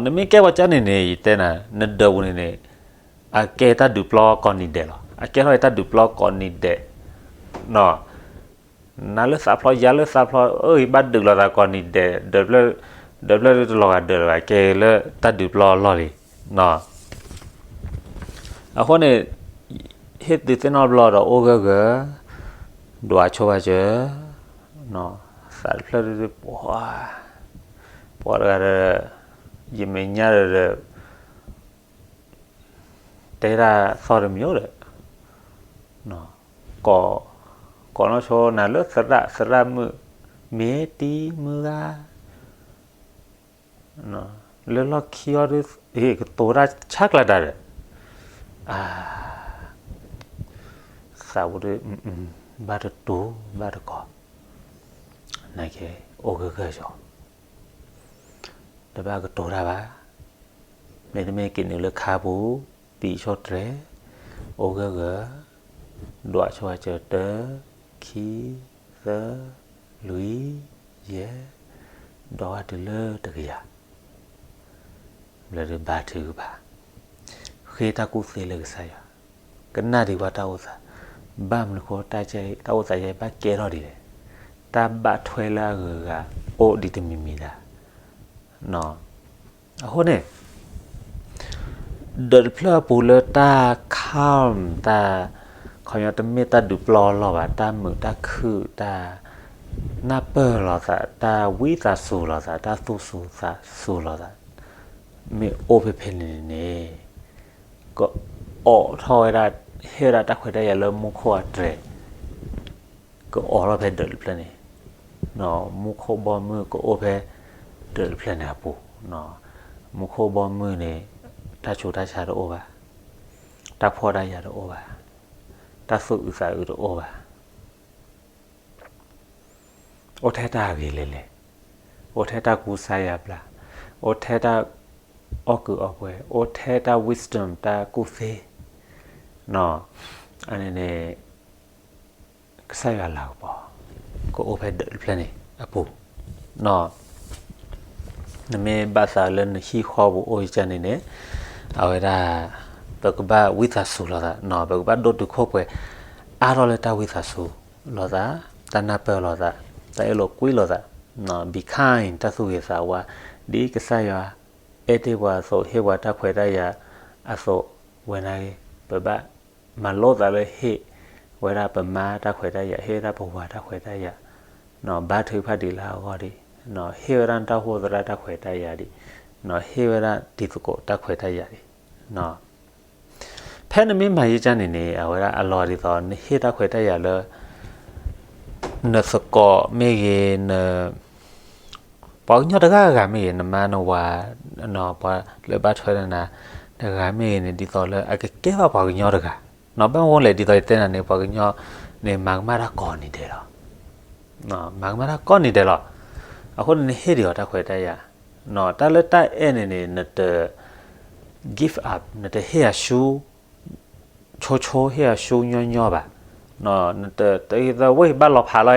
နမ့ၢ်ကဲပှၤကၢ်န့ၣ်န့ၣ် ယတဲနၤ နဒၢးပူၤန့ၣ်န့ၣ် အကဲတၢ်ဒုးပျီကိးနံၤဒဲးလီၤ. အကဲထီၣ်တၢ်ဒုးပျီကိးနံၤဒဲး, နၤလၢသးဖျီ ယၤလၢသးဖျီ အၢ ယဘၣ်ဒုးလိာ်သးကိးနံၤဒဲး, ဒၢးဖျၢၣ်တလီၤဂာ်ဒၢးလၢၤဘၣ် ကဲလၢတၢ်ဒုးပျီအလီၢ်လံ. အဃိန့ၣ် ဟ့ၣ်သုသ့ၣ်နီၣ်တဘျီဒီးအိၣ်ဂၢၢ်ဂၢၢ်, ဒွးဆိဘၣ်စၢၤ, သးတဖျၢၣ်ဒုးပှၤ, ပှၤတဂၤဒီး ယမဲာ်ညါဒီး တဲဒၣ်သီၣ်တမံၤဒီး ကိးနီၢ်ဆိနၤလၢသရၣ်, သရၣ်မုၣ်, မ့ၢ်တံၤမုၢ်ဂၤ လၢလီၢ်ခံအီၤဒုး ကတိၤတၢ်ဆါကျါတၢ်ဒီး သးဝဲဒၣ် ဘၣ်တတူၢ်ဘၣ်တကီၢ်, နကဲ အိၣ်ဂၢၢ်ဂၢၢ်ကီး, တဘၣ်ကတိၤတၢ်ဘၣ်, မ့တမ့ၢ်က့ၤနုာ်လၢခါပူၤ, ပံာ်ဆိတြဲၤ, အိၣ်ဂၢၢ်ဂၢၢ်, ဒွးဆိစၢၤတၢ, ခံ, သၢ, လွံၢ်, ယဲၢ်, ဒီးဝဲတုၤလၢတကယၤ ဘျၢဒုးဘါထုကဖၣ်, ဃ့တၢ်ကူၣ်သ့လၢကစၢ်ယွၤ, ကနၣ်ဒံးဘၣ်တၢ်အိၣ်သး, ဘၣ်မနုၤဃိတၢ်အိၣ်သးယဲဘၣ်ကဲထီၣ်ဒ်လဲၣ်, တၢ်ဘၣ်ထွဲလၢအဂုၤအဂၤအိၣ်ဒံးတမံၤမံၤဒၣ်, အဃိန့ၣ် ဒီးတဖျၢၣ်အပူၤလၢတၢ် calm တၢ် ခီညီတမ့ၢ်တၢ်ဒုးပျီလီၢ်ဘၣ်, တၢ်မုာ်တၢ်ခုၣ် တၢ်နၢ်ပၢၢ်လိာ်သး, တၢ်ဝံသးစူၤလိာ်သး, တၢ်သူၣ်စူၤသးစူၤလိာ်သး, မ့ၢ်အိၣ်ဖဲဖဲန့ၣ်န့ၣ် ကအိးထီၣ်ဝဲဒၣ်, ဟ့ၣ်ဝဲဒၣ်တၢ်ခွဲးတၢ်ယာ်လၢမူခိၣ်အတြဲၤ, ကအိးထီၣ်ဖဲဒၢးတဖျၢၣ်န့ၣ်, မူခိၣ်ဘီမုၢ်ကအိၣ်ဖဲဒၢးတဖျၢၣ်န့ၣ်အပူၤ, မူခိၣ်ဘီမုၢ်န့ၣ် တၢ်ဆူးတၢ်ဆါတအိၣ်ဘၣ်, တၢ်ဖှီၣ်တၢ်ယာ်တအိၣ်ဘၣ်, တၢ်သူၣ်အုးသးအုးတအိၣ်ဘၣ်, အိၣ်ထဲတၢ်ဂ့ၤလဲၤလဲၤ, အိၣ်ထဲတၢ်ကူစါယါဘျါ, အိၣ်ထဲတၢ်အီၣ်ကုးအီပှဲၤ, အိၣ်ထဲတၢ် wisdom တၢ်ကူၣ်သ့, အန့ၣ်န့ၣ် ကစၢ်ယွၤလၤကပီၤ ကအိၣ်ဖဲဒၢးတဖျၢၣ်န့ၣ်အပူၤ, နမ့ၢ်ဘၣ်သးလၢနဟံၣ်ဃီပူၤအိၣ်ယကန့ၣ်န့ၣ်, အဝဲဒၣ် ပကဘၣ်ဝံသးစူၤလိာ်သး, ပကဘၣ်ဒိၣ်တုာ်ခိၣ်ပှဲၤ အါထီၣ်လၢတၢ်ဝံသးစူၤလိာ်သး, တၢ်နၢ်ပၢၢ်လိာ်သး, တၢ်အ့ၣ်လိာ်ကွံလိာ်သး, be kind တၢ်သူၣ်ဂ့ၤသးဝါ, ဒ်ကစၢ်ယွၤအဲၣ်တ့ၢ်ပှၤအသိး ဟ့ၣ်ပှၤတၢ်ခွဲးတၢ်ယာ်အသိး, ဝဲန့ၣ် ပဘၣ်မၤလိသးလၢဟ့ၣ်ဝဲဒၣ်ပမါတၢ်ခွဲးတၢ်ယာ်, ဟ့ၣ်ဝဲဒၣ်ပဝၤတၢ်ခွဲးတၢ်ယာ်, ဘါထုကဖၣ်ဒံးလၢအဂီၢ်ဒံး, ဟ့ၣ်ဝဲဒၣ်နတၢ်အိၣ်ဖှိၣ်သရၣ်တၢ်ခွဲးတၢ်ယာ်ဒံး, ဟ့ၣ်ဝဲဒၣ်တံၤသကိးတၢ်ခွဲးတၢ်ယာ်ဒံး, ဖဲနမ့ၢ်မၤယကန့ၣ်န့ၣ် အဝဲဒၣ်အလီၢ်ဒ်သိး နဟ့ၣ်တၢ်ခွဲးတၢ်ယာ်လၢ နသကိးမ့ၢ်ဂ့ၤ, ပှၤကညီတဂၤဂၤမ့ၢ်ဂ့ၤ, နမါနဝၤ, ပှၤလၢဘၣ်ထွဲနၤတဂၤမ့ၢ်ဂ့ၤန့ၣ် ဒ်သိးလၢအကကဲဘၣ်ပှၤကညီတဂၤ, ဘၣ်မနုၤလဲၣ် ဒ်သိးယတဲနၤန့ၣ် ပှၤကညီန့ၣ် မၤကမၣ်တၢ်ကိးနံၤဒဲးလီၤ, မၤကမၣ်တၢ်ကိးနံၤဒဲးလီၤ, အဃိန့ၣ် နဟ့ၣ်ဒံးအီၤတၢ်ခွဲးတၢ်ယာ်, တၢ်လၢတၢ်အဲၣ်န့ၣ်န့ၣ် နတ give up, နတဟ့ၣ်အဆူ ဆိဆိ ဟ့ၣ်အဆူညီညီဘၣ်, နတ တဂ့ၤသဝဲဘၣ်လီၤဖးလီ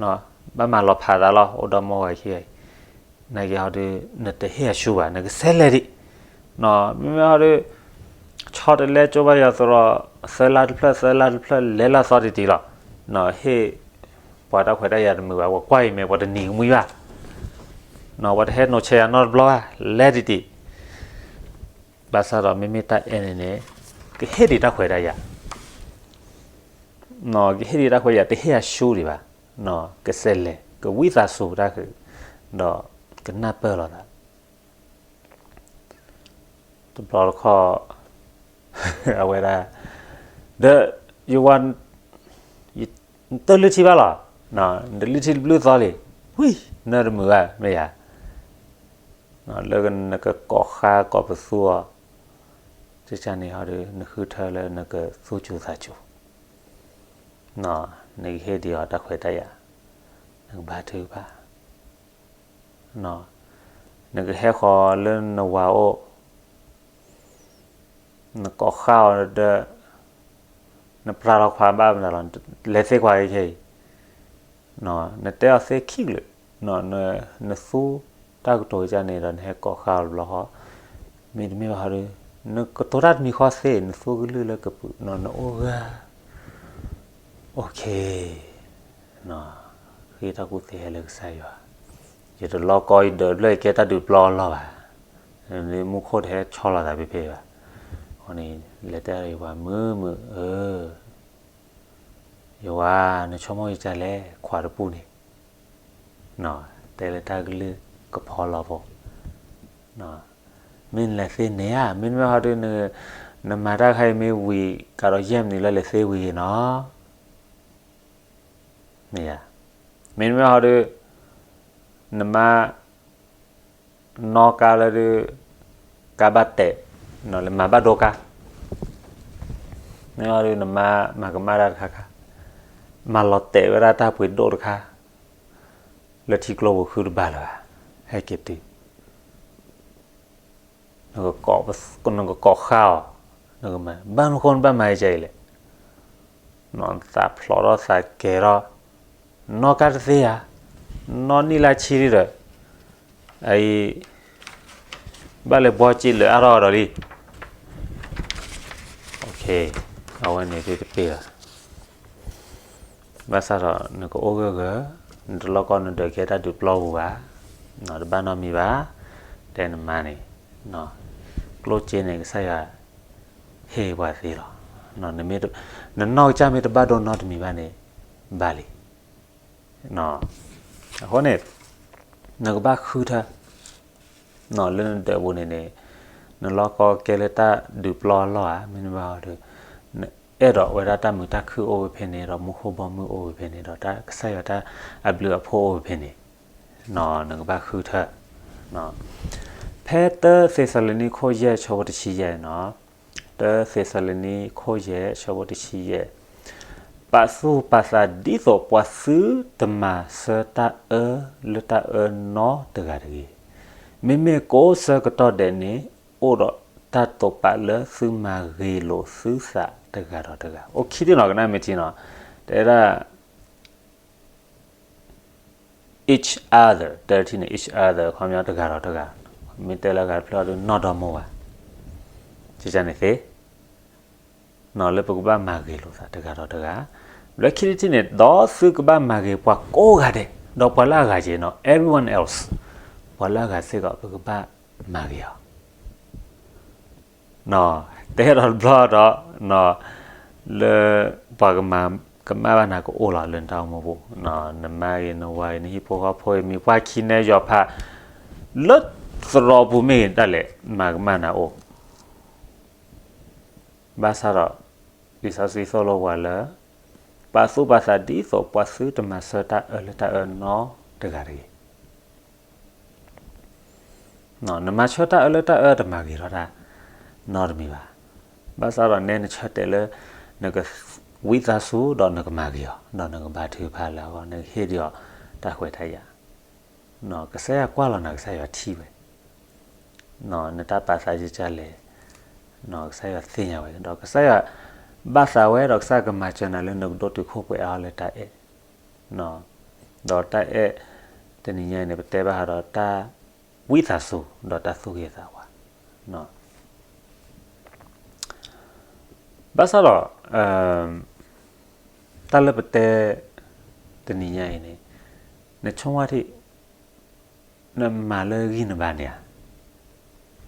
ၤ, ဘၣ်မၤလီၤဖးသးလီၤ အိၣ်ဒီးမါဝၤခံဂၤအံၤ, နကဟီဒုး နတဟ့ၣ်အဆူဘၣ် နကဆဲးလဲၤဒံး, မ့မ့ၢ်ဟီဒုး ဆီတလဲကၠိဘၣ်ယွၤသရိာ် သၢလါတဖျၢၣ် သၢလါတဖျၢၣ် လဲၤလၢသီတံၢ်တံၢ်လီၤ, ဟ့ၣ်ပှၤတၢ်ခွဲးတၢ်ယာ်တမုာ်ဘၣ် ပှၤကွၢ်အံၤမ့ၢ် ပှၤတနံၤကမှံဘၣ်, ပှၤတဟဲနိးဆဲးယၤနီတဘျီဘၣ် လဲၤတံၢ်တံၢ်, ဘၣ်ဆၣ်ဒီးမ့မ့ၢ်တၢ်အဲၣ်န့ၣ်န့ၣ် ကဟ့ၣ်ဒံးတၢ်ခွဲးတၢ်ယာ်, ကဟ့ၣ်ဒံးတၢ်ခွဲးတၢ်ယာ် တဟ့ၣ်အဆူဒံးဘၣ်, ကဆဲးလဲၤ ကဝံသးစူၤတၢ်ဃုာ်, ဒီးကနၢ်ပၢၢ်လိာ်သး တဘျီတခီၣ် အဝဲဒၣ် ဒီး ယဝၤ နတလုၢ်ထံဘၣ်လီၤ, နတလုၢ်ထံတဘျုးသီလံ, ဝံၤ နတမုာ်ဘၣ်မ့ၢ်ယၤ, လၢနကကိးဃါကိးပသူအီၤ, ကန့ၣ်ဟီဒုး နဃုထၢလၢနကသူၣ်စူၤသးစူၤ, နကဟ့ၣ်ဒံးအီၤတၢ်ခွဲးတၢ်ယာ်, နကဘါထုကဖၣ် နကဟဲဃီၤလၢနဝၤအိၣ်, နကိးဃါအီၤဒီး, နပြးလီၤခွါဘၣ်မတၤလီၤ, လဲၤသ့ကွၢ်ခဲအံၤ, နတဲအီၤသ့ခံကလုာ်, နသူတၢ်ကတိၤကန့ၣ်ဒီး နဟဲကိးဃါအီၤတဘျီဃီ, မ့တမ့ၢ်ဘၣ်ဟီဒုး, နကတိၤတၢ်တမံၤဃီသ့ နသူကလုၢ်လၢကပုာ်, နအိၣ်ဂၢၢ် OK, ဃ့တၢ်ကူၣ်သ့ဟဲလၢကစၢ်ယွၤ, ယတလီကီယဒၢးတဖျၢၣ် ယကဲတၢ်ဒုးပျီအလီၢ်ဘၣ်, မူခိၣ်တဟဲဆီလီၤသးဖဲဖဲဘၣ်, အဃိန့ၣ် လဲၤတဲအီၤယဝၤမုာ်မုာ်ဧၢ, ယဝၤ နဆိကမိၣ်ယကလဲၣ် ခွးတပူၤန့ၣ်, တဲလၢတၢ်ကလုၢ်ကဖီလီၤဖိ, မ့ၢ်နလဲၤသ့န့ၣ်ဧါ, မ့တမ့ၢ်ဟီဒုး နမၤတၢ်ခါအံၤမ့ၢ်ဝံၤကဒီးယဲၢ်မံးနံးလၢလဲၤသ့ဝံၤနီၤ, မ့ၢ်ဧါ, မ့တမ့ၢ်ဟီဒုး နမါ နီၣ်ကါလၢဒုး ကါဘၣ်တဲာ်, လၢမၤဘၣ်ဒိကါ, မ့ၢ်ဟီဒုး နမါမၤကမၣ်တၢ်တခါခါ, မၤလီၤတဲာ်ဝဲဒၣ်တၢ်ပှ့ၤဒိၣ်တခါ, လၢထံကျိပူၤဃုတဘၣ်လၢၤဘၣ်, ဟဲက့ၤတုၤ နကကိးဃါအီၤ, ဘၣ်မနုၤဃိနဘၣ်မၤအံၤကဲအံၤလဲၣ်, နသးဖျိးထီၣ်သးကဲၤထီၣ်, နီၣ်ကါတသ့ဧါ, နီၣ်နံၣ်လၢဆံလံဒီး, အအံၤ ဘၣ်လဲၤဘှီစ့လၢအါထီၣ်ဒီးလံ, အဝဲန့ၣ်သ့ၣ်တပ့ၢ်လီၤ. ဘၣ်ဆၣ်ဒီးနကအိၣ်ဂၢၢ်ဂၢၢ်, နတလိၣ်ကီနဒၢးကဲတၢ်ဒုးပျီပူၤဘၣ်, တဘၣ်နီတမံၤဘၣ်, တဲနမါန့ၣ်, ကျိၣ်စ့န့ၣ် ကစၢ်ယွၤဟ့ၣ်ပှၤသ့လီၤ. နနီၢ်ကစၢ်မ့ၢ်တဘၣ်ဒိနီတမံၤဘၣ်န့ၣ် ဘၣ်လံ. အဃိန့ၣ် နကဘၣ်ဃုထၢ လၢနဒၢးပူၤန့ၣ်န့ၣ်, နလီၢ်ကီကဲလၢတၢ်ဒုးပျီအလီၢ်ဧါ, မ့တမ့ၢ်ဒီး နအဲၣ်ဒိးဝဲဒၣ်တၢ်မုာ်တၢ်ခုၣ်အိၣ်ဝဲဖဲန့ၣ်ဒီး မူခိၣ်ဘီမုၢ်အိၣ်ဝဲဖဲန့ၣ်ဒီး တၢ်ကစၢ်ယွၤတၢ်အဘျုးအဖှိၣ်အိၣ်ဝဲဖဲန့ၣ်, နကဘၣ်ဃုထၢ ဖဲတၢသ့းစၤလနံခိၣ်ယဲၢ်ဆၢဖိတဆံယဲၢ်န့ၣ်, တၢသ့းစၤလနံခိၣ်ယဲၢ်ဆၢဖိတဆံယဲၢ်, ပာ်သူၣ်ပာ်သးဒ်သိးပှၤသုတမၤဆၢတၢ်အၢလၢတၢ်အၢနီတဂၤတဂ့ၤ. မ့မ့ၢ်ကိးဆၢကတီၢ်ဒဲးန့ၣ် အိၣ်ဒီးတၢ်တိာ်ပာ်လၢသုမၤဂ့ၤလိာ်သုသးတဂၤဒီးတဂၤ. အိၣ်ခံထံၣ်နီၤ ကနၣ်မ့ၢ်ထံနီၤ, တဲဒၣ် each other, တၢထံၣ်န့ၣ် each other ခီပညီတဂၤဒီးတဂၤ, မ့ၢ်တဲလၢအဂၤတဖျၢၣ်ဒီး နီၢ်ဒီမါဝၤ, ကန့ၣ်သ့, လၢပကဘၣ်မၤဂ့ၤလိာ်သးတဂၤဒီးတဂၤ, လၢခံထံၣ်န့ၣ် ဒီးသုကဘၣ်မၤဂ့ၤပှၤကိးဂၤဒဲး, ဒီးပှၤလၢအဂၤက့ၤနီၤ everyone else, ပှၤလၢအဂၤစ့ၢ်ကီး ပကဘၣ်မၤဂ့ၤအီၤ တဲဒီးတဘျီဒီး လၢပှၤကမၤကမၣ်ဘၣ်နၤကအိၣ်လီၤလၢနတၢ်အိၣ်မူပူၤ, နမါဂ့ၤ နဝၤဂ့ၤ နဟံၣ်ဖိဃီဖိဂ့ၤ မံၤပှၢ်ခံနဲယီၤဖး လၢသရိာ်ပူၤမ့ၢ်ဂ့ၤဒၣ်လဲာ် မၤကမၣ်နၤအိၣ် ဘၣ်ဆၣ်ဒီး လံာ်စီဆှံသိၣ်လိပှၤလၢ ပာ်သူၣ်ပာ်သးဒ်သိးပှၤသုတမၤဆၢတၢ်အၢလၢတၢ်အၢနီတဂၤတဂ့ၤ. နမၤဆၢတၢ်အၢလၢတၢ်အၢတမၤဂ့ၤထီၣ်တၢ်နီတမံၤဘၣ်. ဘၣ်ဆၣ်ဒီးနဲနဆၢတဲာ်လၢ နကဝံသးစူၤဒီးနကမၤဂ့ၤအီၤ ဒီးနကဘါထုကဖၣ်လၢအဂီၢ် နကဟ့ၣ်ဒံးအီၤတၢ်ခွဲးတၢ်ယာ်. ကစၢ်ယွၤကွၢ်လီၤနၤ ကစၢ်ယွၤထံၣ်ဝဲ နတၢ်ပာ်သးဒ်လဲၣ် ကစၢ်ယွၤသ့ၣ်ညါဝဲ ဒီးကစၢ်ယွၤဘၣ်သးဝဲ ဒီးကစၢ်ယွၤကမၤစၢၤနၤလၢနကဒိၣ်တုာ်ခိၣ်ပှဲၤအါထီၣ်လၢတၢ်အဲၣ်, ဒီးတၢ်အဲၣ်တနံၤညါအံၤန့ၣ် ပတဲဘၣ်ဃးဒီးတၢ်ဝံသးစူၤ ဒီးတၢ်သူၣ်ဂ့ၤသးဝါ. ဘၣ်ဆၣ်ဒီး တၢ်လၢပတဲတနံၤညါအံၤန့ၣ် နဆိကမိၣ်ထံၣ် နမၤလၢဂံၢ်နဘါန့ၣ်ဧါ,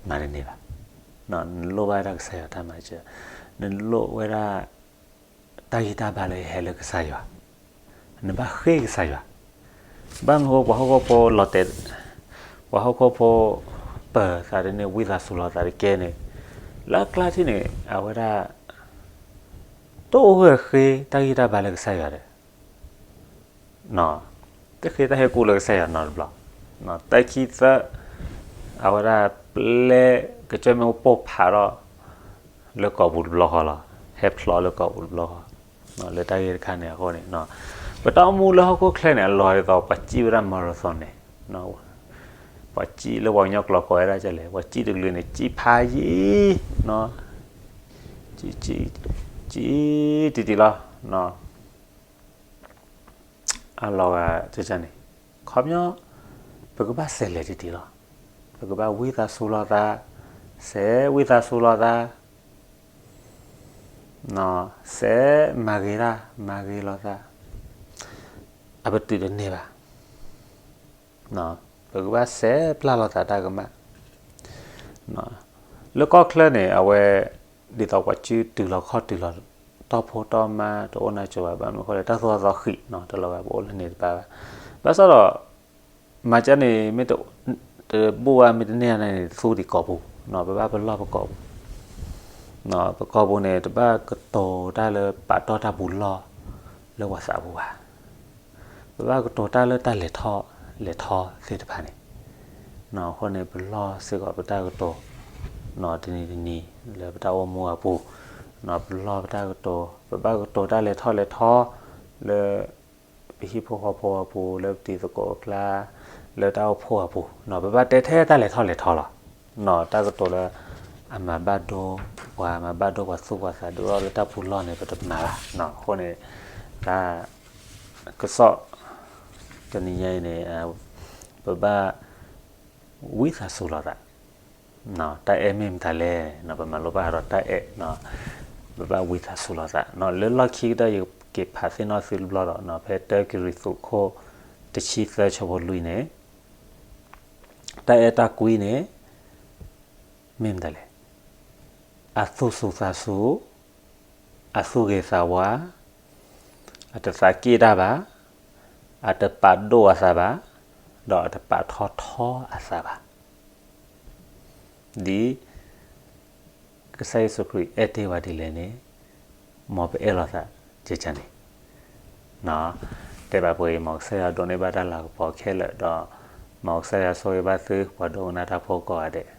မၤတန့ၢ်ဘၣ်. နလိၣ်ဘၣ်ဝဲဒၣ်ကစၢ်ယွၤတၢ်မၤစၢၤ, နလိၣ်ဝဲဒၣ် တၢ်ဂံၢ်တၢ်ဘါလၢဟဲလၢကစၢ်ယွၤ, နဘၣ်ဃ့ကစၢ်ယွၤ. ဘၣ်မနုၤဃိပှၤဟီၣ်ခိၣ်ဖိလီၤတဲာ်, ပှၤဟီၣ်ခိၣ်ဖိပၢၤသးဒ်န့ၣ် ဝံသးစူၤလီၤသးတကဲန့ၣ်, လၢအကျါထံၣ်န့ၣ် အဝဲဒၣ် တအိၣ်ဝဲဃ့တၢ်ဂံၢ်တၢ်ဘါလၢကစၢ်ယွၤဒီး တဃ့တၢ်ဟ့ၣ်ကူၣ်လၢကစၢ်ယွၤနီတဘျီ. တၢ်ခံသၢ အဝဲဒၣ်ပျဲကစၢၢ်မ့ၣ်အူပိၢ်ဖးထီၣ် လၢကိာ်ပူၤတဘျီဃီလီၤ. ဟဲဖျိးလၢကိာ်ပူၤတဘျီဃီ လၢတၢ်ဂ့ၢ်တခါန့ၣ်အဃိန့ၣ် ပတၢ်အိၣ်မူလၢဟီၣ်ခိၣ်ချၢန့ၣ် အလီၤဒ်သိးပှၤစံၣ်ဝဲဒၣ် marathon န့ၣ်, ပှၤစံၣ်လၢပှၤကညီကျိာ်ကိးဝဲဒၣ်လဲၣ်, ပှၤစံၣ်တကလုာ်န့ၣ် စံၣ်ဖးယံၤ စံၣ်တံၢ်တံၢ်လီၤ. အလီၤဂာ်န့ၣ် ခီပညီ ပကဘၣ်စဲးလဲၤတံၢ်တံၢ်လီၤ. ပကဘၣ်ဝံသးစူၤလီၤသး, စဲးဝံသးစူၤလီၤသး, စဲးမၤဂ့ၤတၢ် မၤဂ့ၤလီၤသး, အပတုာ်တန့ၢ်ဘၣ်. ပကဘၣ်စဲးပျၢ်လီၤသးတၢ်ကမၣ်. လၢကီၢ်ချၢန့ၣ် အဝဲ ဒ်သိးပှၤစုတုၤလီၤခီၣ်တုၤလီၤ တီၢ်ဖိတီၢ်မါတအိၣ်နၢ်ကၠိဘၣ် ဘၣ်မနုၤအဃိလဲၣ် တၢ်သူၣ်ထီၣ်သီဃံးနီၤ တလီၤဂာ်ပအိၣ်လၢန့ၣ်တပၤဘၣ်. ဘၣ်ဆၣ်ဒီး မၤကၢန့ၣ် မ့ၢ်တဘိၣ်ဘၣ် မ့ၢ်တန့ၢ်န့ၣ် သူဒံးကိာ်ပူၤနီၤ ပဘၣ်ပလီၢ်ပကိာ်ပူၤ ပကိာ်ပူၤန့ၣ် တဘၣ်ကတိၤတၢ်လၢပာ်တီၢ်တၢ်ပူၤလီၢ် လၢပှၤသးပူၤဘၣ်. ပဘၣ်ကတိၤတၢ်လၢတၢ်လဲၤထီၣ်လဲၤထီသ့ၣ်တဖၣ်န့ၣ် အဃိန့ၣ် ပလီၢ်စ့ၢ်ကီးပတၢ်ကတိၤ နီၤတနံၤတနံၤ လၢပတၢ်အိၣ်မူအပူၤ နီၤပလီၢ်ပတၢ်ကတိၤ ပဘၣ်ကတိၤတၢ်လဲၤထီၣ်လဲၤထီ လၢ ပဟံၣ်ဖိဃီဖိအပူၤ လၢပတံၤသကိးအကျါ လၢတၢ်အိၣ်ဖှိၣ်အပူၤ နီၤပဘၣ်တဲထဲတၢ်လဲၤထီၣ်လဲၤထီလီၤ. နီၤတၢ်ကတိၤလၢ အမၤဘၣ်ဒိပှၤ မၤဘၣ်ဒိပှၤသူၣ်ပှၤသးဒုးအီၣ်လၢတၢ်ပူၤလီၢ်န့ၣ် ပတမၤဘၣ်နီၤ အဃိန့ၣ် တၢ် ကစီၣ် တနံၤညါအံၤန့ၣ် ပဘၣ် ဝံသးစူၤလိာ်သး တၢ်အဲၣ်မ့ၢ်မတၤလဲၣ် ပမၤလိဘၣ်ဒီးတၢ်အဲၣ် ပဘၣ်ဝံသးစူၤလိာ်သး လၢလီၢ်ခံကတၢၢ် ယက့ၤဖးသ့ၣ်နီၣ်သုတဘျီဒီး ဖဲတၢကရံၣ်သူးခိၣ် တဆံသၢဆၢဖိလွံၢ်န့ၣ် တၢ်အဲၣ်တၢ်ကွံန့ၣ် မ့ၢ်မတၤလဲၣ် အသူၣ်စူၤသးစူၤ အသူၣ်ဂ့ၤသးဝါ အတသးက့ၣ်တၢ်ဘၣ် အတပာ်ဒိၣ်အသးဘၣ် ဒီးအတပာ်ထီၣ်ထီအသးဘၣ် ဒ် ကစၢ်ယ့ၣ်ၡူးခရံာ်အဲၣ်တ့ၢ်ဝဲဒ်လဲၣ်န့ၣ် မ်ပအဲၣ်လိာ်သးကကန့ၣ် တဲဘၣ်ပှၤအံၤ မ်ကစၢ်ယွၤဒိးန့ၢ်ဘၣ်တၢ်လၤကပီၤခဲလၢာ်ဒီး မ်ကစၢ်ယွၤဆိၣ်ဂ့ၤဘၣ်သုပှၤဒိကနၣ်တၢ်ဖိကိးဂၤဒဲး